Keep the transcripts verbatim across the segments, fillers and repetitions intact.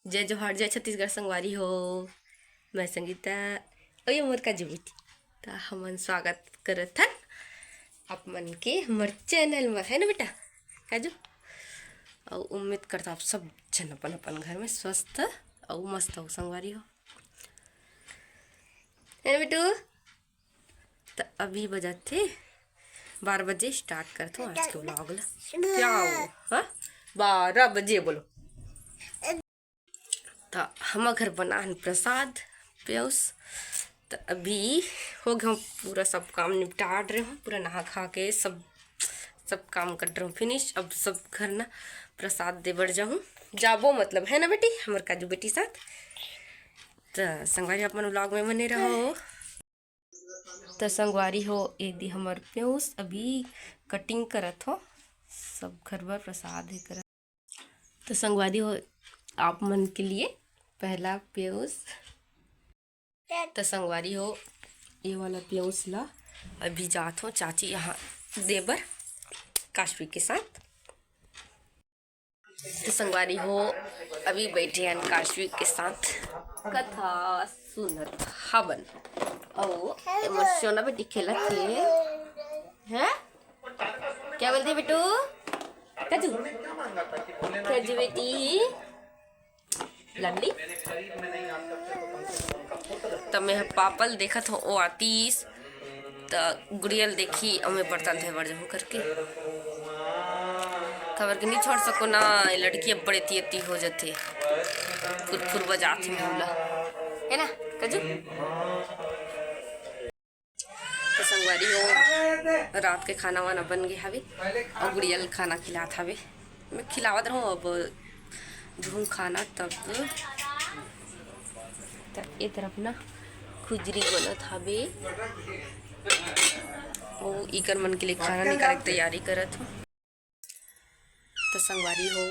जय जोहार, जय छत्तीसगढ़ संगवारी हो। मैं संगीता, अउ ये मोर काजू बेटी। त हमन स्वागत करत हन आप मन के हमर चैनल म, है ना बेटा काजू? अउ उम्मीद करता आप सब झन अपन अपन घर में स्वस्थ अउ मस्त हो संगवारी हो, है ना बेटू? त अभी बजत हे बारह बजे। स्टार्ट करत हूँ आज के व्लॉग ला। क्या हो? हाँ, बारह बजे बोलो। त हमर घर बनाहन प्रसाद पेउस। त अभी हो गए पूरा सब काम निपटा रहे हूँ, पूरा नहा खा के सब सब काम कर रहे हूँ फिनिश। अब सब घर ना प्रसाद दे बर जाहूँ, जाबो मतलब, है ना बेटी, हमर काजू बेटी साथ। त संगवारी आप मन व्लॉग में बने रहो। त संगवारी हो, एदी हमर पेउस अभी कटिंग करत हो, सब घर बर प्रसाद हे करत। त संगवारी हो, आप मन के लिए पहला पेउस। त संगवारी हो, ये वाला पेउस ला अभी जात हो चाची यहाँ दे बर काशवी के साथ। त संगवारी हो, अभी बैठे हन काशवी के साथ कथा सुनत हवन। अउ ए मोर सोना बेटी खेलत हे। हैं? क्या बोलते बेटू? काजू? काजू बेटी? लवली। त मैं ह पापा ल देखत हो, ओ आतीस त गुड़िया ल देखी अउ मैं बर्तन धोए बर जाहूँ करके। काबर के नहीं छोड़ सको ना, ये लड़की अब बड़े एती एती हो जथे, फुरफुर बजात हे मुला, है ना काजू? त संगवारी हो, रात के खाना वाना बन गे हवे अउ गुड़िया ल खाना खिलात हवे। मैं खिलावत रहूँ, अब धुन खाना तब। त ए तरफ ना खुजरी बनत हवे, अउ इकर मन के लिए खाना निकाले के तैयारी करत हूँ। त संगवारी हो,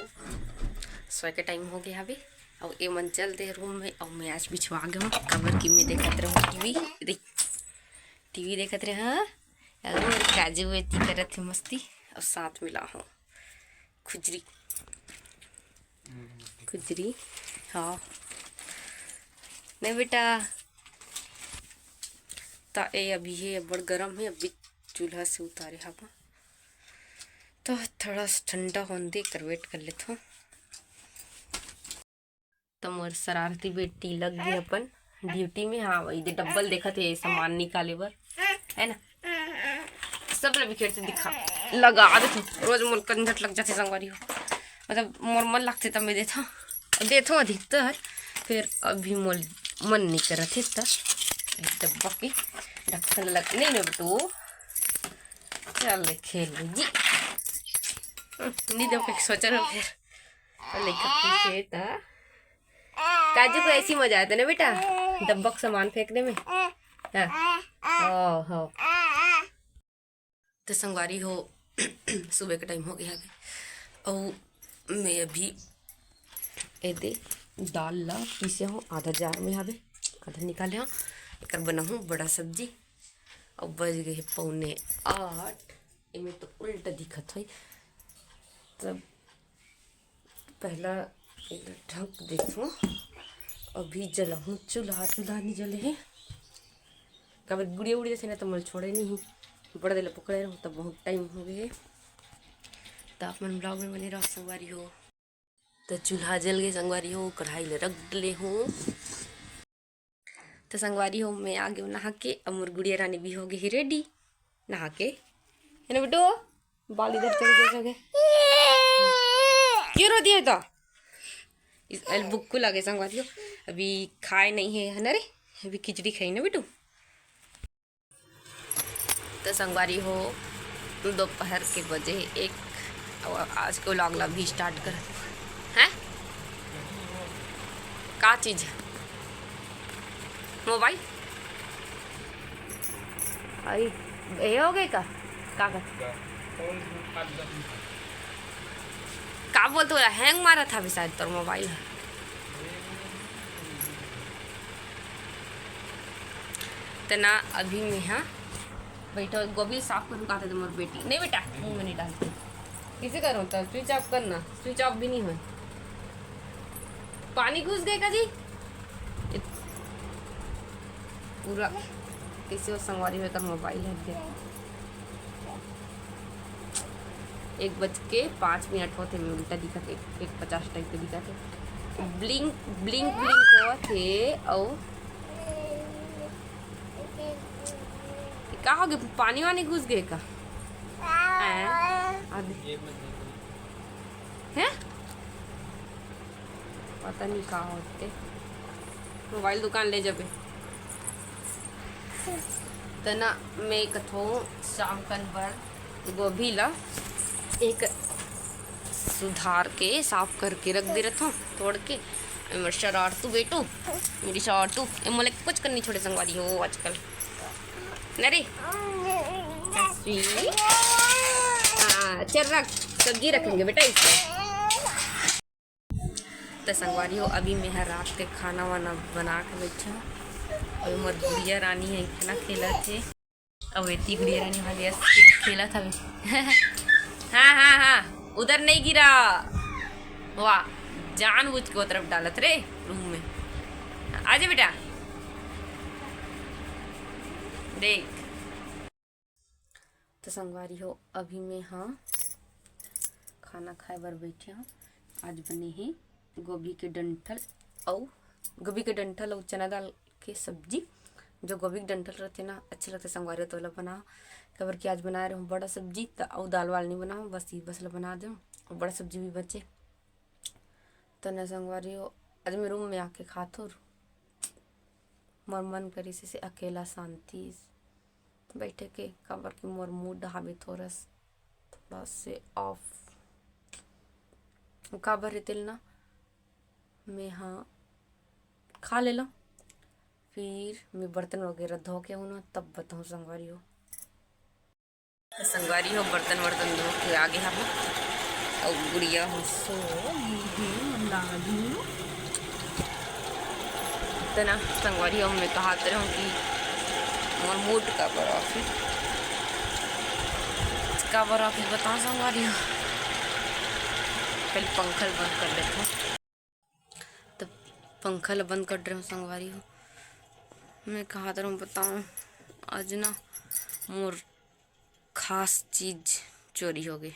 सोए के टाइम हो गया हवे, अउ ए मन चल दे रूम में, अउ मैं आज बिछवा गे हूँ, काबर कि मैं देखत रहूँ टीवी। देख, टीवी देखत रहे, हाँ, अउ काजू बेटी करत हे मस्ती, अउ साथ मिला हूँ खुजरी, खुजरी, हाँ, नहीं बेटा, त ए अभी हे, अब्बड़ गरम हे, अभी चूल्हा से उतारे हवा। तो थोड़ा सा ठंडा होन दे, कर वेट कर लेथो। तो मोर शरारती बेटी लग गई अपन ड्यूटी में। हाँ, वही दे डब्बल देखत हे सामान निकाले बर, है ना? सब ला बिखेर से दिखा, लगा देथो। रोज मोर कंझट लग जाथे संगवारी हो, मतलब मोर मन लगथे तब मैं देथो, देथो अधिकतर, फिर अभी मोर मन नहीं करत हे त डब्बा के ढक्कन लग नहीं, नहीं बेटू, चल खेल जी। नहीं देव के सोचा ना फिर। लइका खुश हे त। काजू को ऐसी मजा आता ना बेटा, डब्बा का सामान फेंकने में। हाँ। ओ हो। तो संगवारी हो, सुबह का टाइम हो गया हवे, अउ मैं अभी एदे दाल ला पीसे हूँ, आधा जार में हवे, आधा निकाले हूँ, एकर बनाहूँ बड़ा सब्जी। अब बज गए हे पौने आठ। एमे तो उल्टा दिखत होई, तब पहला एला ढक देथों। अभी जलाहूँ चूल्हा, चूल्हा नहीं जले हे, काबर गुड़िया उड़िया थे ना, तो मोला छोड़े नहीं, बड़ा देला पकड़े रहूँ, तब बहुत टाइम हो गए। तो आप मन ब्लॉग में बने रहो संगवारी हो। तो चूल्हा जल गए संगवारी हो, कढ़ाई ले रख डले हूँ। तो संगवारी हो, मैं आ गई नहा के, अब मोर गुड़िया रानी भी हो गई है रेडी नहा के, है ना बेटो? बाल इधर चले गए, सो गए। क्यों रोती है तो? इस अल बुक्कू लगे संगवारी हो, अभी खाए नहीं है, है ना रे? अभी खिचड़ी खाई ना बेटू। तो संगवारी हो, दोपहर के बजे एक, अउ आज के व्लॉग ला भी स्टार्ट कर। हैं? का चीज? मोबाइल? अरे, ये हो गए का? का कर? का बोलते हो? हैंग मारा था अभी शायद तोर मोबाइल है। तना अभी मैं, हाँ, बैठो, गोभी साफ करूँ कहते तो मोर बेटी। नहीं बेटा, मुँह में नहीं डालती। किसे करूँ तो? स्विच ऑफ करना, स्विच ऑफ भी नहीं हो। पानी घुस गे का जी? इत-, पूरा कइसे हो संगवारी हो, एकर मोबाइल हट गे। एक बज के पाँच मिनट होत हे, मैं उल्टा दिखत हे, एक पचास टाइप के दिखत हे, blink blink blink होत हे। अउ का हो गे, पानी वानी घुस गे का? हैं? अभी हैं? पता नहीं का होथे, मोबाइल दुकान ले जाबे। त ना मैं कथों शाम कन बर गोभी ला एक सुधार के साफ करके रख दे रथों, तोड़ के। ए मोर शरारतू बेटू, मेरी शरारतू, ए मोला कुछ करनी छोड़े संगवारी हो आजकल। न रे? हाँ, चल रख, सब्जी रखेंगे बेटा इसमें। त संगवारी हो, अभी मैं ह रात के खाना वाना बना के बैठा हूँ। अभी मोर गुड़िया रानी ह खाना खेलत हे। अउ एती गुड़िया रानी वाली अस खेलत हवे। हाँ, हाँ, हाँ, उधर नहीं गिरा। वाह, जानबूझ के वो तरफ डालत रे रूम में। आजा बेटा, देख। त संगवारी हो, अभी मैं ह खाना खाए बर बैठे हूँ। आज बने हे गोभी के डंठल अउ, गोभी के डंठल अउ चना दाल के सब्जी। जो गोभी के डंठल रहिथे ना, अच्छा लगथे संगवारी हो, त ओला बनाओ। काबर कि आज बनाए रहूँ बड़ा सब्जी, त अउ दाल वाल नहीं बनाऊँ, बस ये बस ला बना देऊँ। बड़ा सब्जी भी बचे। त ना संगवारी हो, आज मैं रूम में आके खाथों। मोर मन करिस हे अकेला शांति बैठे के, काबर कि मोर मूड हावे थोरस, थोड़ा से ऑफ। काबर हे तेला ना, मैं ह खा लेला, फिर मैं बर्तन वगैरह धो के हूँ ना, तब बताऊँ संगवारी हो। संगवारी हो, बर्तन वर्तन धो के आगे हवं, अउ गुड़िया ह सो गे हे, मन लागी। त ना संगवारी हो, मैं कहत रहूँ कि मोर मूड काबर ऑफ हे, काबर ऑफ हे बताओ संगवारी हो। पहले पंखा ल बंद कर लेथों। त पंखा ल बंद कर रहूँ संगवारी हो। मैं कहत रहूँ बताओ, आज ना मोर खास चीज चोरी हो गे।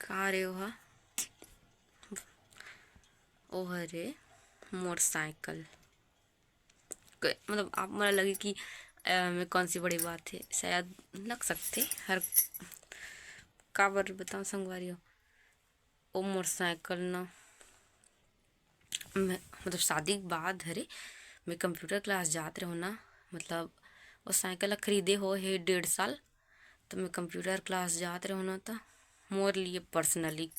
का रे ओहा? ओह रे मोर साइकिल। क-, मतलब आप मन ला लगे कि, अ, मैं कौन सी बड़ी बात है, शायद लग सकथे हर, काबर बताओ संगवारी हो, ओ मोर साइकिल ना, मैं, मतलब शादी के बाद हरे, मैं कंप्यूटर क्लास जात रहूँ ना, मतलब वो साइकिल ला खरीदे हो हे डेढ़ साल, तो मैं कंप्यूटर क्लास जात रहूँ ना, तो मोर लिए पर्सनली,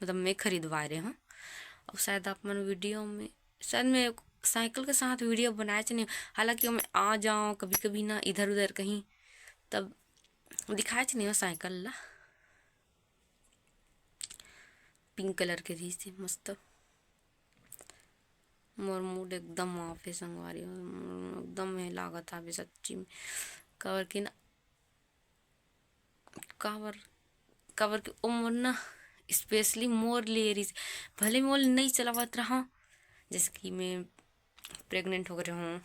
मतलब मैं खरीदवाए रहे हूँ। और शायद आप मन वीडियो में, शायद मैं साइकिल के साथ वीडियो बनाए च नहीं, हालांकि मैं आ जाऊँ कभी कभी ना इधर उधर कहीं, तब दिखाए च नहीं हो साइकिल ला। पिंक कलर के रहिस हे मस्त। मोर मूड एकदम ऑफ हे संगवारी हो, एकदम हे लागत हावे सच्ची में, काबर कि ना, काबर, काबर कि ओ मोर ना स्पेशली मोर लिए रहिस, भले मोर नहीं चलावत रहा, जैसे कि मैं प्रेग्नेंट हो गए रहूँ,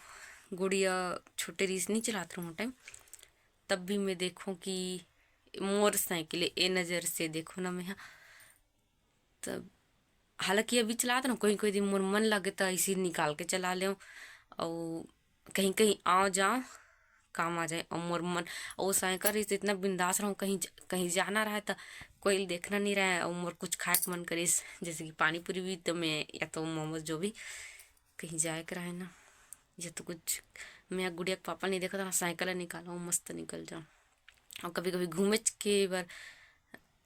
गुड़िया छोटे रहिस नहीं चलात रहूँ टाइम, तब भी मैं देखूँ कि मोर साइकिल ए नज़र से देखूँ ना मैं ह। तब हालांकि अभी चलात रहूँ, कोई कोई दिन मोर मन लगे त ऐसे निकाल के चला लेऊँ, और कहीं कहीं आओ जाओ काम आ जाए। और मोर मन, और वो साइकिल रहिस त इतना बिंदास रहूँ, कहीं ज-, कहीं जाना रहे त कोई देखना नहीं रहे, और मोर कुछ खाए के मन करिस, जैसे कि पानी पूरी भी, तो मैं या तो मोमोज, जो भी कहीं जाए के रहे ना, या तो कुछ, मैं गुड़िया के पापा नहीं देखा था ना, साइकिल निकालो मस्त निकल जाओ। और कभी कभी घूमे के बर,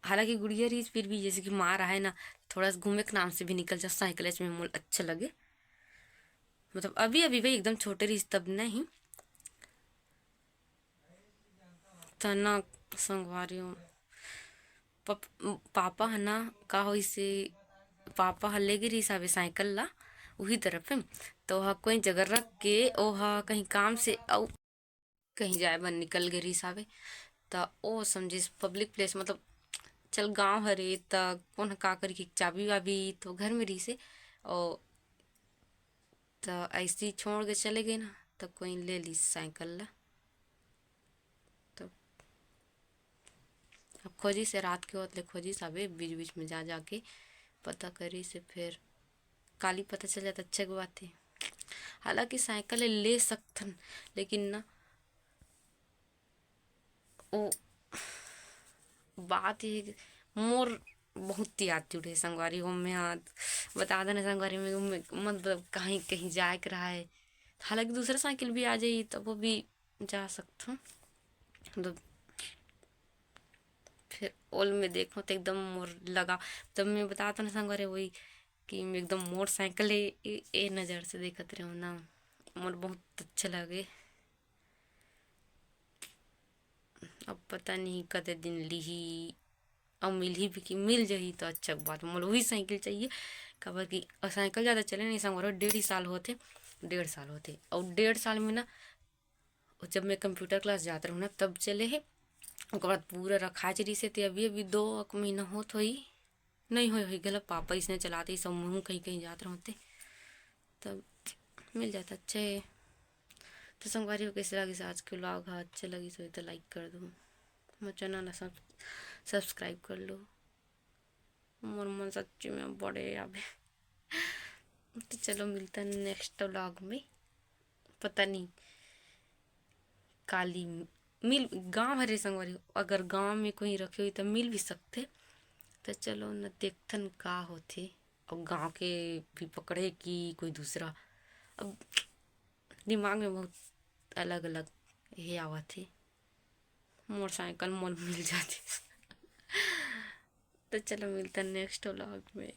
हालांकि गुड़िया रहिस फिर भी जैसे कि माँ रहे ना, थोड़ा सा घूमे के नाम से भी निकल जाओ, साइकिल में मोल अच्छा लगे। मतलब अभी अभी भाई एकदम छोटे रहिस तब नहीं। तना संगवारी हो, पप-, पापा ह ना का होइसे, पापा ह लेगे रहिस हवे साइकिल ला उही तरफ, तो ओहा कोई जगह रख के ओहा कहीं काम से अउ कहीं जाए बर निकल गे रहिस हवे। त ओ समझिस पब्लिक प्लेस, मतलब चल गांव हरे त कौन ह का करही, चाबी वाबी तो घर में रहिसे, और तो ऐसे ही छोड़ के चले गए ना, तो कोई ले ली साइकिल ला। तो अब खोजी से रात के होत ले खोजी सबे बीच बीच में जा जाके पता करी से फिर काली पता चल जाता, अच्छे के बात है। हालांकि साइकिल ले सकथन, लेकिन ना वो बात ये है कि मोर बहुत याद जुड़े संगवारी हो। मैं हाँ बता देना संगवारी में, मैं मतलब कहीं कहीं जाए के रहा है, हालांकि दूसरा साइकिल भी आ जाई तब वो भी जा सकथों। मतलब फिर ओल में देखो तो एकदम मोर लगा, तब मैं बता देना संगवारी वही कि मैं एकदम मोटरसाइकिल ए, ए, ए नज़र से देखत रहे ना, मोर बहुत अच्छा लगे। अब पता नहीं कते दिन लिही, अब मिलही भी कि मिल जाही तो अच्छा बात। मोला वही साइकिल चाहिए, काबर कि साइकिल ज़्यादा चले नहीं संगवारी, डेढ़ ही साल होते, डेढ़ साल होते। और डेढ़ साल में ना, जब मैं कंप्यूटर क्लास जात रहूँ ना तब चले हे, ओकर बाद पूरा रखाच रहिस हे। ते अभी अभी दो एक महीना होत होही, नहीं होय होही, गलत पापा इसने चलाते ही सब मुँह कहीं कहीं जात रहते, तब मिल जाता। अच्छा है। तो संगवारी हो, कैसे लगिस आज के व्लॉग हा? अच्छा लगिस होही तो लाइक कर दो, मोर चैनल ला सब्सक्राइब कर लो। मोर मन सच्ची में बड़े आवे। तो चलो मिलता है नेक्स्ट व्लॉग में। पता नहीं काली मिल गांव हरे संगवारी, अगर गांव में कोई रखे हुई तो मिल भी सकते। तो चलो न देखथन का होथे। और गांव के भी पकड़े कि कोई दूसरा, अब दिमाग में बहुत अलग अलग ये आवत है। मोटरसाइकिल मोल मिल जाती। तो चलो मिलता है नेक्स्ट व्लॉग में।